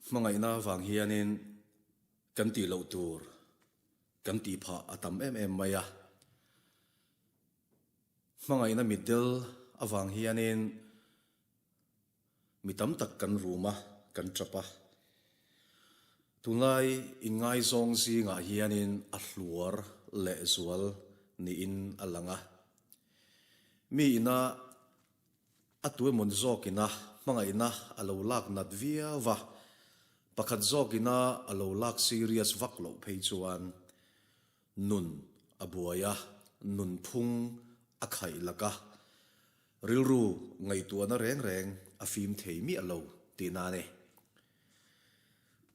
Hmangaihna vang hianin kan tih loh tur kan tih phah a tam em em mai a. Hmangaihna mitdel avang hianin mi tam tak kan rum a, kan tap a. Tunlai inngaizawng zingah hianin a hluar lehzual niin a lang a. Mi ina A tuemawn zawkina hmangaihna a lo lak nat viau va, pakhat zawkina a lo lak serious vak loh phei chuan nun a buai a, nunphung a khaih lak a, rilru ngaihtuahna reng reng a fim thei miah lo tihna a ni.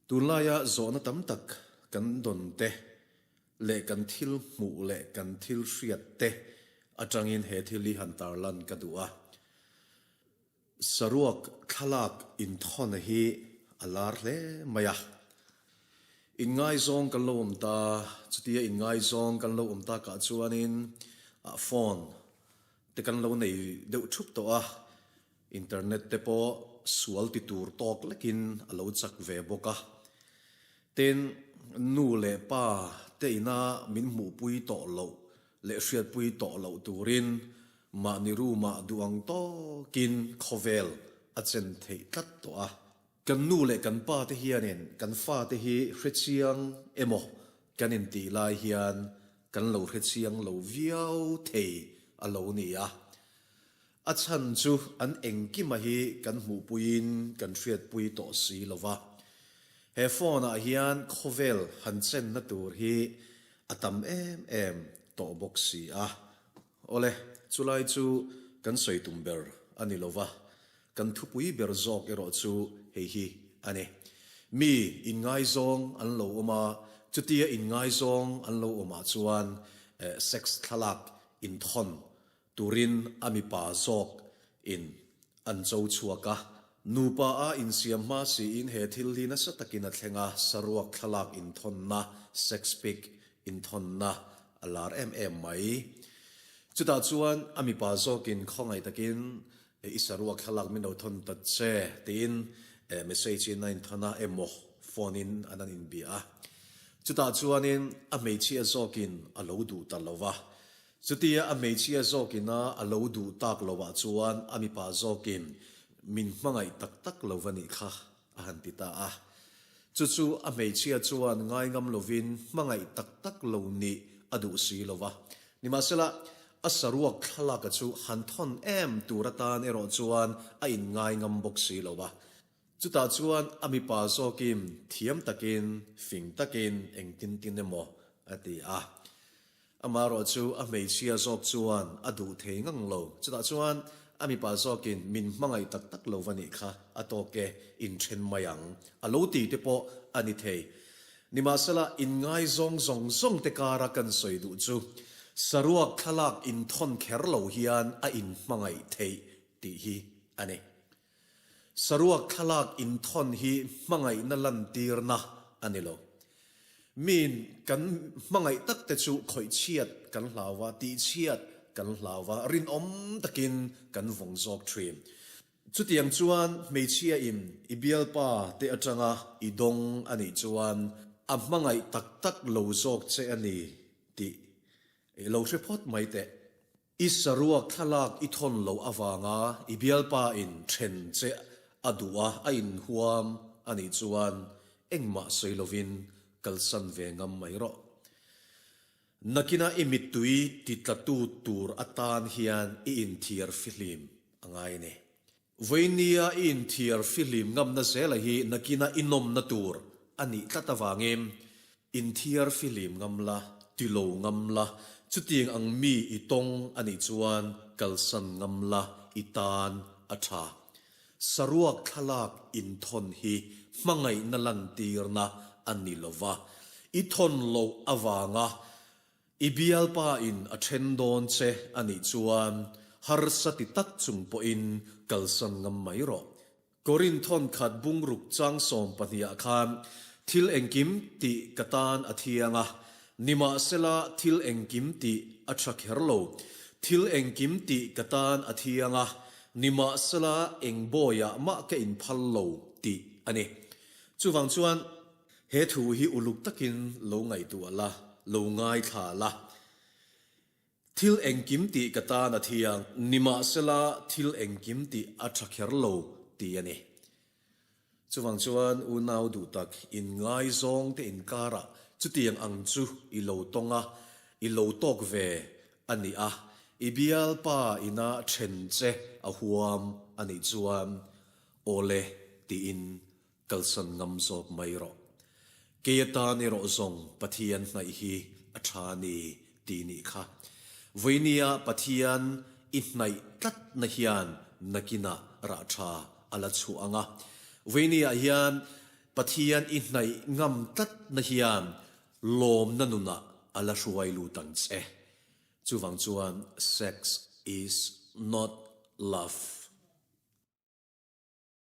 Tunlaia zawhna tam tak kan dawn te leh kan thil hmuh leh kan thil hriat te atangin he thil hi han tarlan ka duh a. Saruak thlalak inthawna hi a lar hle mai a. Inngaizawng kan lo awm ta, chutia inngaizawng kan lo awm takah chuanin phone te kan lo nei deuh thup tawh a, Internet te pawh sual ti tur tawk lekin a lo chak ve bawk a. Tin, nu leh pa te ina min hmuhpui tawh loh leh hriatpui tawh loh turin mahni room ah duh ang tawkin khawvel a chen theih tlat tawh a. Kan nu leh kan pa te hianin kan fate hi hrechiang emaw kan intih lai hian kan lo hrechiang lo viau thei a lo ni a. A chhan chu an engkima hi kan hmuhpuiin kan hriatpui tawh si lo va. He phone ah hian khawvel han chenna tur hi a tam em em tawh bawk si a. Awle, chulai chu kan sawi tum ber a ni lo va, kan thupui ber zawk erawh chu hei hi a ni. Mi inngaizawng an lo awm a, chutia inngaizawng an lo awmah chuan sex thlalak inthawn Turin a mipa zawk in an cho chhuak a, nupa a insiam hma siin he thil hi nasa takin a thleng a, saruak thlalak inthawnna, sex pic inthawnna a lar em em mai. Chutah chuan a mipa zawkin khawngaih takin i saruak thlalak min lo thawn ta che tiin message in a inthawn a emaw phone in an an inbia a. Chutah chuanin a hmeichhia zawkin a lo duh ta lo va, Chutia a hmeichhia zawkina a lo duh tak lovah chuan a mipa zawkin min hmangaih tak tak lo va nih kha a han ti ta a. Chu chu a hmeichhia chuan ngaingam lovin hmangaih tak tak lo nih a duh si lo va. Nimahsela, a saruak thlalaka chu han thawn em tur atan erawh chuan a inngaingam bawk si lo va. Chutah chuan a mipa zawkin thiam takin, fing takin engtin tin emaw a ti a. Amaherawh chu a hmeichhia zawk chuan a duh thei ngang lo. Chutah chuan a mipa zawkin min hmangaih tak tak lo va nih kha a tawk e, inthen mai ang a lo ti te pawh a ni thei. Nimahsela, inngaizawng zawng zawng te kara kan sawi duh chu saruak thlalak inthawn kher lo hian a inhmangaih theih tih hi a ni. Saruak thlalak inthawn hi hmangaihna lantirna a ni lo. Miin kan hmangaih tak te chu khawih chhiat kan hlau va, tih chhiat kan hlau va, rinawm takin kan vawng zawk thin. Chutiang chuan hmeichhiain i bialpa te atanga i dawng a nih chuan a hmangaih tak tak lo zawk che a ni tih i lo hre phawt mai teh. I saruak thlalak i thawn loh avanga i bialpa in then che a duh a, a inhuam a nih chuan engmah sawi lovin kalsan ve ngam mai rawh. Nakina i mittui ti tlatu tur atan hian i inthiar fihlim a ngai a ni. Vawinia i inthiar fihlim ngamna zela hi nakina i nawmna tur a nih tlat avangin inthiar fihlim ngam la, ti lo ngam la, chutiang ang mi i tawng a nih chuan kalsan ngam la i tan a tha. Saruak thlalak inthawn hi hmangaihna lantirna a ni lova, i thawn loh avanga I bialpa in a then dawn che a nih chuan harsa ti tak chung pawhin kalsan ngam mai rawh. Korinthawn khat bungruk chang 12 ah khan thil engkim tih ka tan a thiang a, nimahsela thil engkim tih a tha kher lo. Thil engkim tih ka tan a thiang a, nimahsela eng bawiah mah ka inphal lo tih a ni. Chuvang chuan he thu hi uluk takin lo ngaihtuah la, lo ngaithla la. Thil engkim tih ka tan a thiang, nimahsela thil engkim tih a tha kher lo tih a ni. Chuvang chuan unau duh tak inngaizawng te inkarah chutiang ang chu i lo tawng a, i lo tawk ve a ni a, i bialpa ina then che a huam a nih chuan awle tiin Kalsan ngam zawk mai rawh. Kei atan erawh zawng Pathian hnaih hi a tha a ni tih nih kha. Vawinia Pathian i hnaih tlatna hian nakinah rah tha a la chhuah ang a. Vawinia hian Pathian i hnaih ngam tlatna hian lawmna nunah a la hruai lut ang che. Chuvang chuan sex is not love.